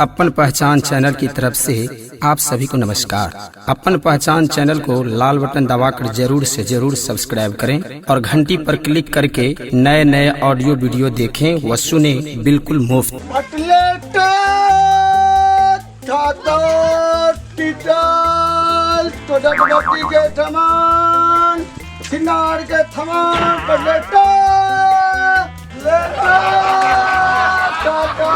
अपन पहचान चैनल की तरफ से आप सभी को नमस्कार। अपन पहचान चैनल को लाल बटन दबाकर जरूर से जरूर सब्सक्राइब करें और घंटी पर क्लिक करके नए नए ऑडियो वीडियो देखें व सुने बिल्कुल मुफ्त। कटलेट टीटल टोडकबत्ती के थमान सिंगार के थमान कटलेट टाटा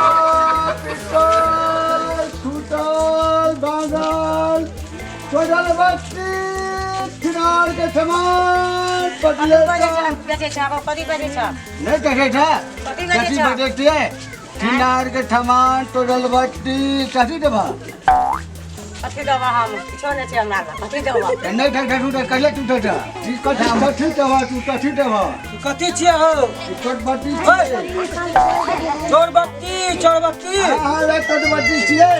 टीटल छूटल बांगल टोडकबत्ती सिंगार के थमान कटलेट। बेचै छ अब कति बजे छ? नहीं कहे था। कति बजे कथी छ? बजे छियै? छिनार के ठमान टोडल बट्टी कथी देबह? कथी देबह? हम किछो नहि छै हमरा लग, कथी देबह? नहि ठक ठक उठे कहिले टूटे छ? ई कथी कथी देबह तू? कथी देबह? कथी छियै हौ? छोट बट्टी छियै। चोरबत्ती, चोरबत्ती। हाँ हाँ, रे छोट बट्टी छियै।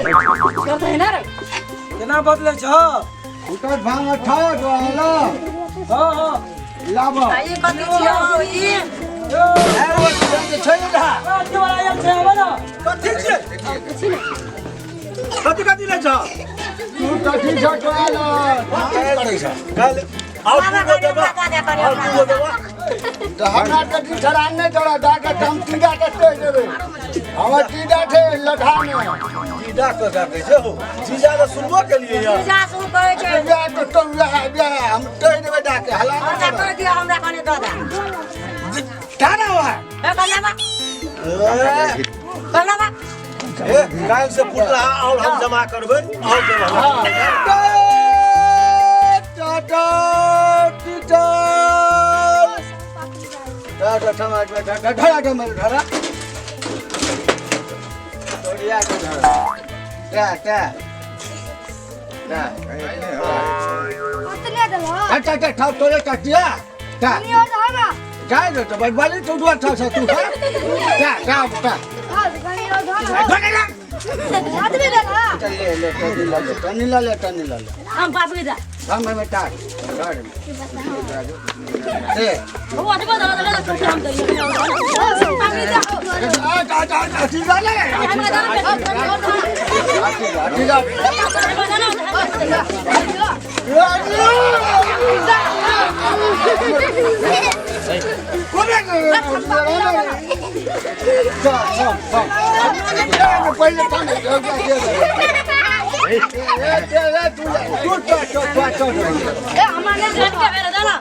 केना बदलै छ? उठत भांग अठा जो आला। हँ हँ। लाब। आ ई कथी छियै हौ ई? छै ना। कथी वाला आयल छै? आबे न। कथी छियै? कथी कथी लै छ? तू कथी छ तो आला? करै छ काल्हि और दूगो देबा, और दूगो देबा। तऽ हमरा कथी ठरान नहि तोरा डाके हम टीडा के कहि देबै। हमर टीडा छै लठा मे। जीजा के कहै छै हो? जीजा के सुनबो केलिए या? जीजा सु कहै छै। बियाह के तो बियाह बियाह हम कहि देबै डाके हला। हमरा कहि दिअ, हमरा कने दऽ दे। टाना हुआ। ए कन्याबा, कन्याबा। ए, काल्हि से फुटला और हम जमा करबै और देबै हमरा। टाटा टीटल टाटा टमाटर टाटा ढड़ा टमाटर ढड़ा तोड़िया के ढड़ा टा टा टा। कतने देलह? टा टा टा तोरे टटिया टा। कनी और दहो ना। जा दे तो बड़ी टुटुआ था तू टा टा टा। हाँ, कनी और दहो ना। ढड़ा। आदमी देलह? ले ले, टनी ला ले, टनी ला ले, टनी ला ले। हम पापड़ी दे। हम में टा ए। ओ अतबो दऽ दऽ दऽ, हम दैयै पापड़ी दे। आ टा टा टा सीधा ले। हमरा दऽ। सीधा। पहिले ए हमरा नहि जान के बेर दऽ ना।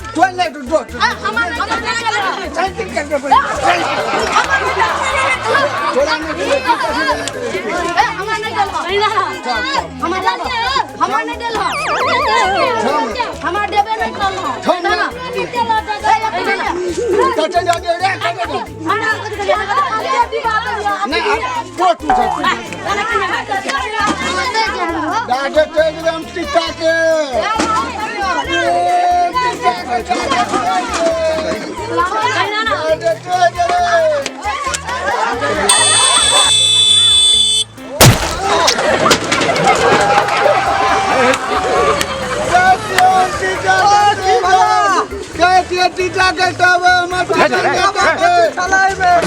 हमरा ए, हमरा नहि देलह। हमरा नहि देलह। हमरा देबे नहि करलह।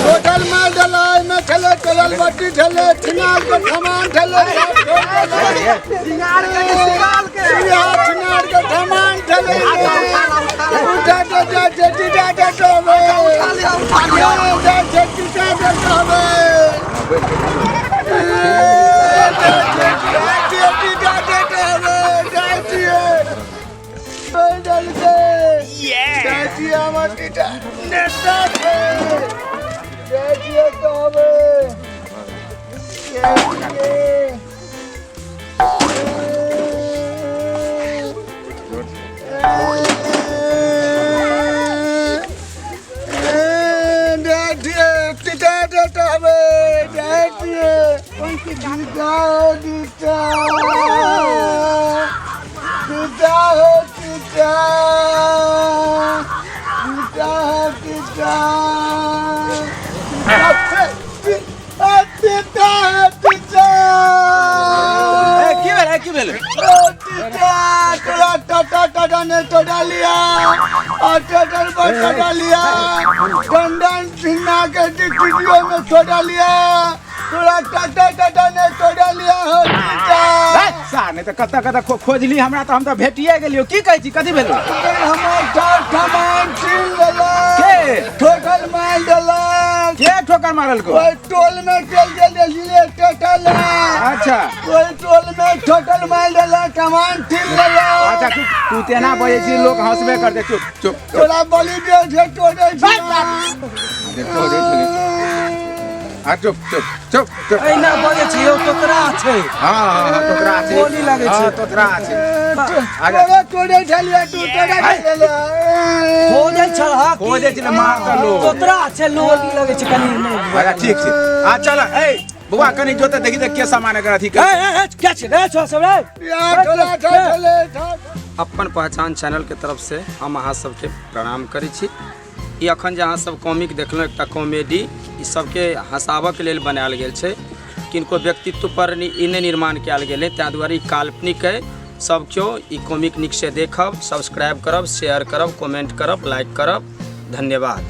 होटल में डलाई में छले चलल बट्टी छले छिनार के सामान छले सिंगार के, सिंगार के। छिनार के सामान छले उठा के जा जे टीटा के टोबे जा जे टीटा के टोबे टीटा के टोबे जाय छियै डल के जाय छियै। हमर टीटा नेता छै, जाय छियै टोबे जाय छियै। ए, की भेल? की भेल? टाटा टाटा ने तोड़ा लिया और टोटल पर तोड़ा लिया, डंडन सिन्हा के वीडियो में छोड़ा लिया। तोरा टाटा टाटा ने तोड़ा लिया हो टीटा। सा नहि तऽ कतऽ कतऽ खोजली हमरा तऽ हम तऽ भेटिए गेलियौ। की कहै छी, कथी भेलौ? हमर ठार सामान छीन लेलक। के? ठोकर मारि देलक। के ठोकर मारलको? ओहि टोल में चलि गेल रहियै टोटल। अच्छा। ओहि टोल में ठोकर मारि देलक, सामान छीन लेलक। अच्छा, चुप, तू तेना बजै छी लोक हंसबे करतै। चुप चुप। तोरा बलि दे छै तोड़े छै। देखो देखो। आ चुप चुप चुप चुप। एना बजै छै यौ, तोतरा छै। हाँ हाँ हाँ, तोतरा छै। बोली लागै छै। हाँ, तोतरा छै। तोरा तोड़े छलियै, तू तोड़े छलियै। खोजै छल हा। खोजै छलै मार तऽ लोक। तोतरा छै, लोली लगै छै कनि नहि। अच्छा ठीक छै, आ चल। ए बौआ, कनि जोते देखी तऽ के सामान एकर अथी ए ए ए, के छै रे? छौ सब रे। या तोरा छलै। अपन पहचान चैनलके तरफ से हम अहाँ सबके प्रणाम करै छी। ई अखन जे अहाँ सब कॉमिक देखलहुँ, एकटा कॉमेडी, ई सबके हँसाबऽके लेल बनायल गेल छै। किनको व्यक्तित्व पर ई नहि निर्माण कयल गेलै, ताहि दुआरे ई काल्पनिक अइ। सब केओ ई कॉमिक नीकसँ देखब, सब्सक्राइब करब, शेयर करब, कमेंट करब, लाइक करब। धन्यवाद।